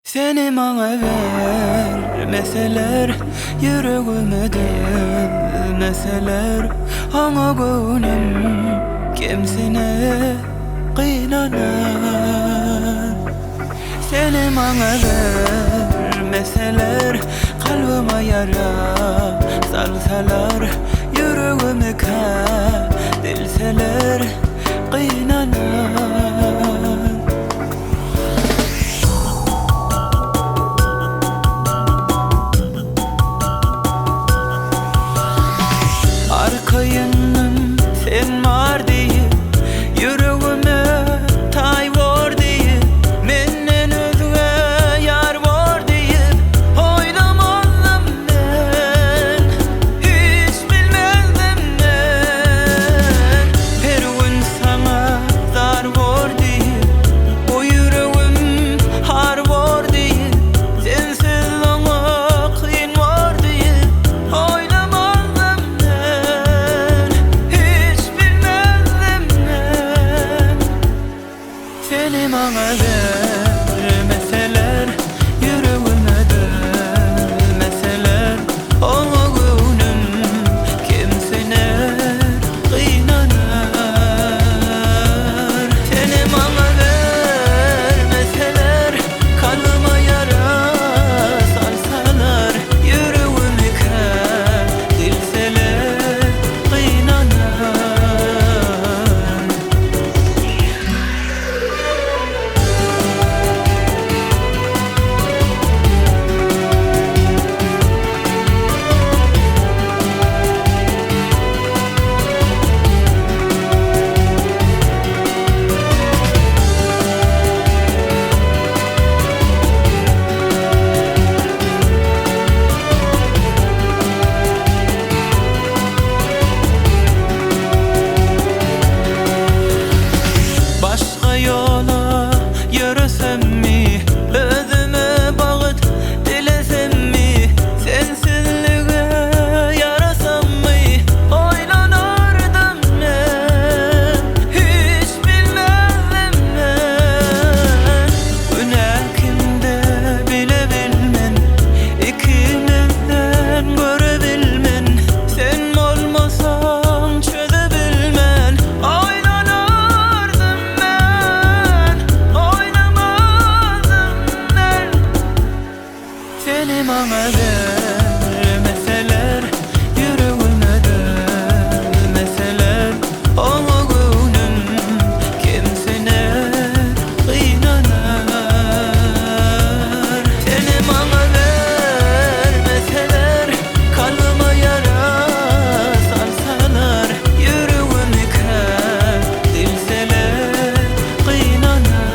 Seni maňa bermeseler, Ýüregime dözmeseler, Oňa göwnüm kemsiner, gynanar. Seni maňa bermeseler, Kalbyma ýara salsalar, Ýüregimi kä dilseler, gynanar. Arkaýynym sen bar diýip, Ýüregime taý bor diýip, Menden özge ýar bor diýip, Oýlamazdym men, hiç bilmezdim men. Her gün saňa zar bor diýip, Bu ýüregim har bor diýip, Sensiz oňa kyn bor diýip, Oýlamazdym men, hiç bilmezdim men. Seni maňa bermeseler, Ýüregime dözmeseler, Oňa göwnüm kemsiner, gynanar. Seni maňa bermeseler, Kalbyma ýara salsalar, Ýüregimi kä dilseler, gynanar. Başga ýola ýöresemmi, Özüme bagt dilesemmi, Sensizlige ýarasammy, Oýlanardym men, hiç bilmezdim men. Günä kimde bilebilmen, Ikimizden görebilmen, Sen bolmasaň çözebilmen, Oýlanardym men, oýlamazdym men. Seni maňa bermeseler, Ýüregime dözmeseler, Oňa göwnüm kemsiner, gynanar. Seni maňa bermeseler, Kalbyma ýara salsalar, Ýüregimi kä dilseler, gynanar.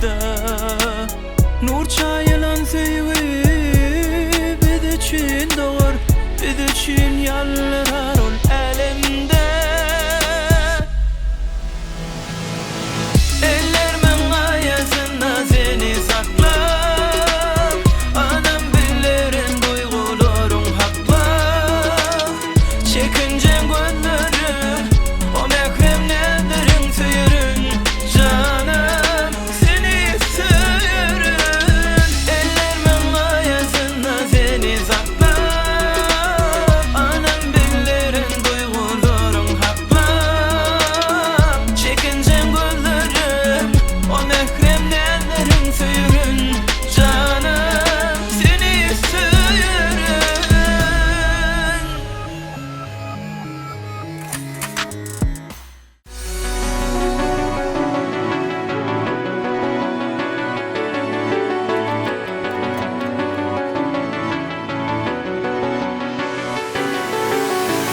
aramyzda Nur çaýylan söýgi biz üçin dogar Biz üçin ýaldyrar ol älemde. Ellerimiň aýasynda seni saklap, Adam bilerin duýgularyň haklap. Çekinjeň gözleriň, o mährem näzleriň söýerin, janym, seni söýerin. Ellerimiň aýasynda seni saklap, Adam bilerin duýgularyň haklap. Çekinjeň gözleriň, o mährem näzleriň söýerin, janym, seni söýerin.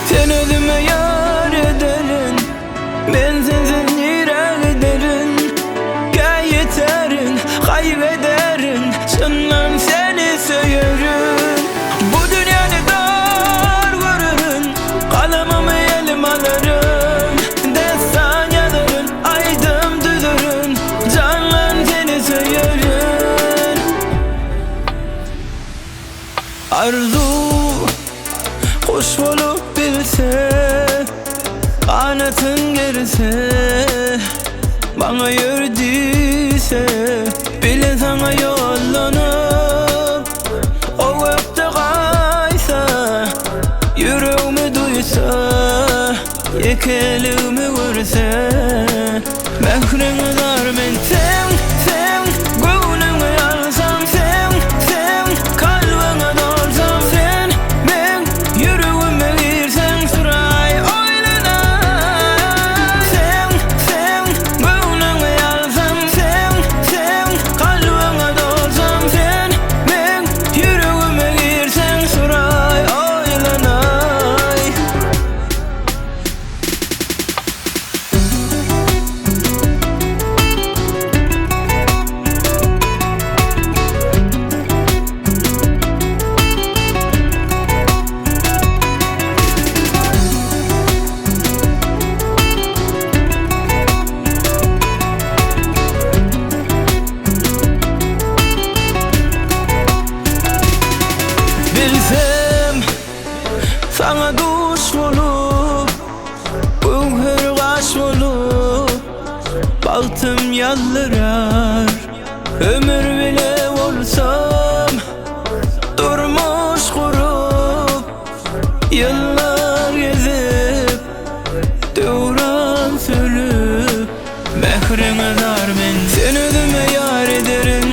Sen özüme ýar ederin, Men sensiz nirä giderin? Kä ýeterin, gaýyp ederin, Çyndan seni söýerin. Bu dünýäni dar görerin, Galamymy elime alaryn, Dessan ýazaryn, aýdym düzerin, Jandan seni söýerin. Arzuw guş bolup bilse, Ganatyn gerse, Maňa ýör diýse, Bile saňa ýollanyp, O gökde gaýsa, Ýüregimi duýsa, Ýekeligimi görse, Mähriňe zar men Seň, seň göwnüňi alsam Seň, seň kalbyňa dolsam Sen meň ýüregime girseň Suraý oýlanaý Seň, seň göwnüňi alsam Seň, seň kalbyňa dolsam Sen meň ýüregime girseň Suraý oýlanaý. Bilsem saňa duş bolup Göwher gaş bolup Bagtym ýazdyrar Ömür bile bolsam Durmuş gurup Ýyllar gezip Döwran sürüp Mähriňe zar men Sen özüme ýar ederin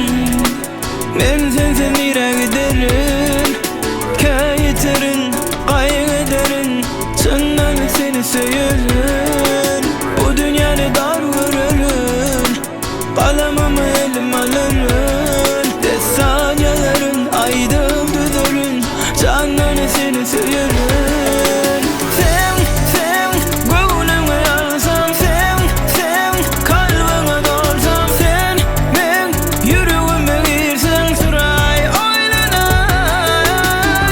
Men sensiz nirä giderin Kä ýeterin, gaýgy ederin Çyndan seni söýerin Bu dünýäni dar görerin Galamymy elime alaryn Dessan ýazaryn, aýdym düzerin Jandan seni söýerin Sen, sen göwnüňi alsam Sen, sen kalbyňa dolsam Sen meň ýüregime girseň Suraý oýlanaý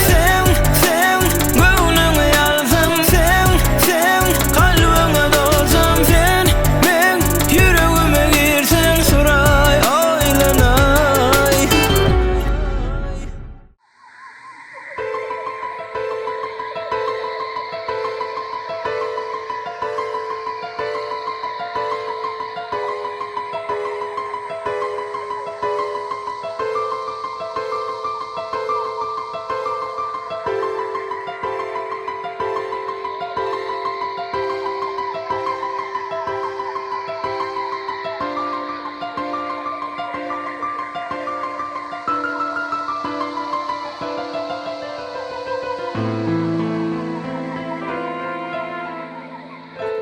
Sen, sen göwnüňi alsam Sen, sen kalbyňa dolsam Sen meň ýüregime girseň Suraý oýlanaý.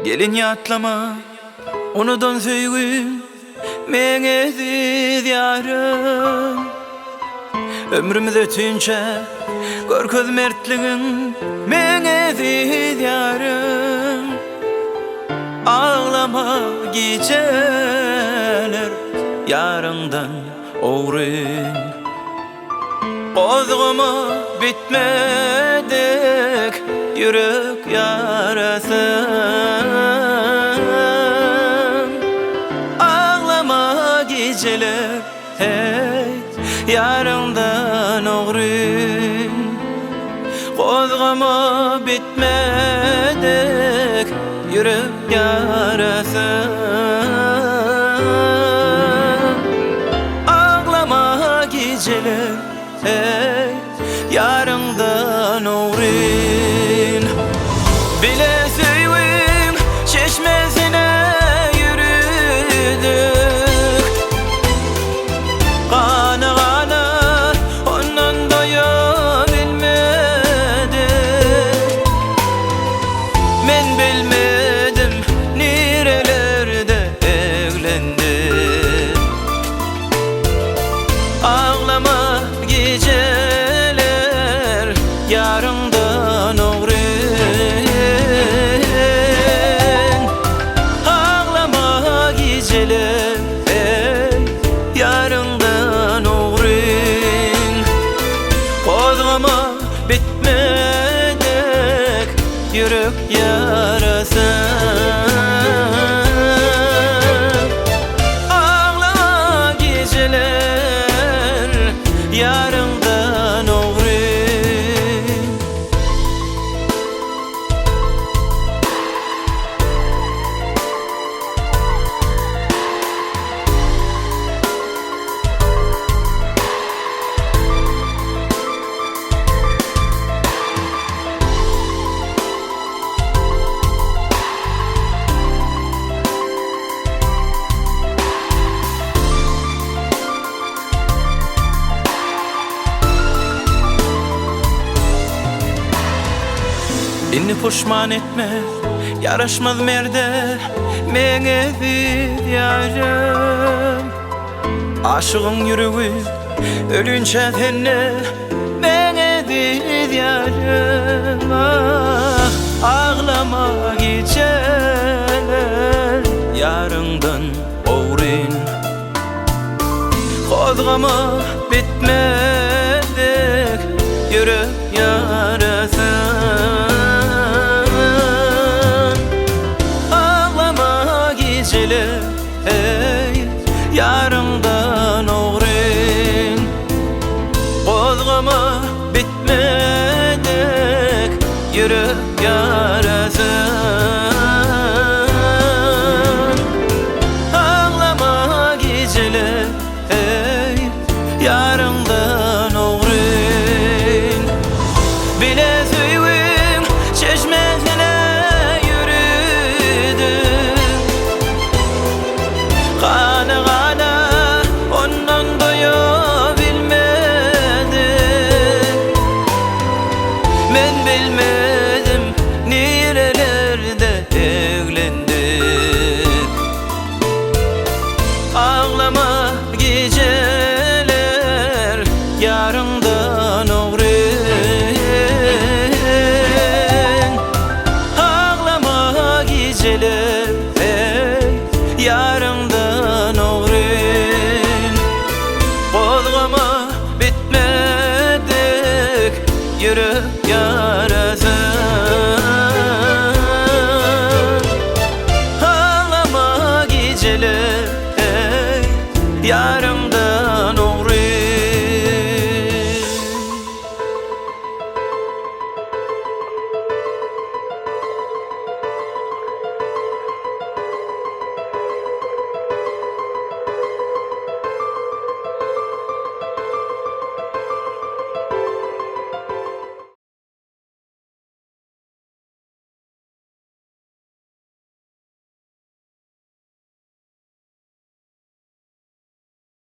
Gelin ýatlama unudan söýgim Meň eziz ýarym. Ömrümiz ötünçä görkez mertligiň Meň eziz ýarym. Aglama gijeler. ýaryňdan ogryn. Gozgama bitmedik ýürek ýarasyn. Aglama gijeler heý ýaryňdan ogryn. Gozgama bitmedik ýürek ýarasyn. Aglama gijeler Eý, ýaryňdan ogryn. Bile söýgiň çeşmesine ýörüdik. Gana-gana ondan doýa bilmedik. Men bilmedim nirelerde eglendim. Aglama gijeler ýaryňdan ogryn. Aglama gijeler ýaryňdan ogryn. Gozgama bitmedik ýürek ýarasyn. Aglama gijeler ýaryňdan ogryn. Indi puşman etme, ýaraşmaz merde meň eziz ýarym. Aşygyň ýüregi ölünçä sende meň eziz ýarym. Ah, aglama gijeler ýaryňdan ogryn. Gozgama bitmedik ýürek ýarasyn. Aglama gijeler eý, ýaryňdan ogryn. Gozgama bitmedik ýürek ýarasyn. Aglama gijeler eý, ýaryňdan ogryn. Bile söýgiň çeşmesine ýörüdik. Gana-gana ondan doýa bilmedik. Men bilmedim nirelerde eglendik. Aglama gijeler ýaryňdan ogryn. Aglama gijeler eý, ýaryňdan ogryn. Gozgama bitmedik ýürek ýarasyn. Aglama gijeler eý, ýaryňdan.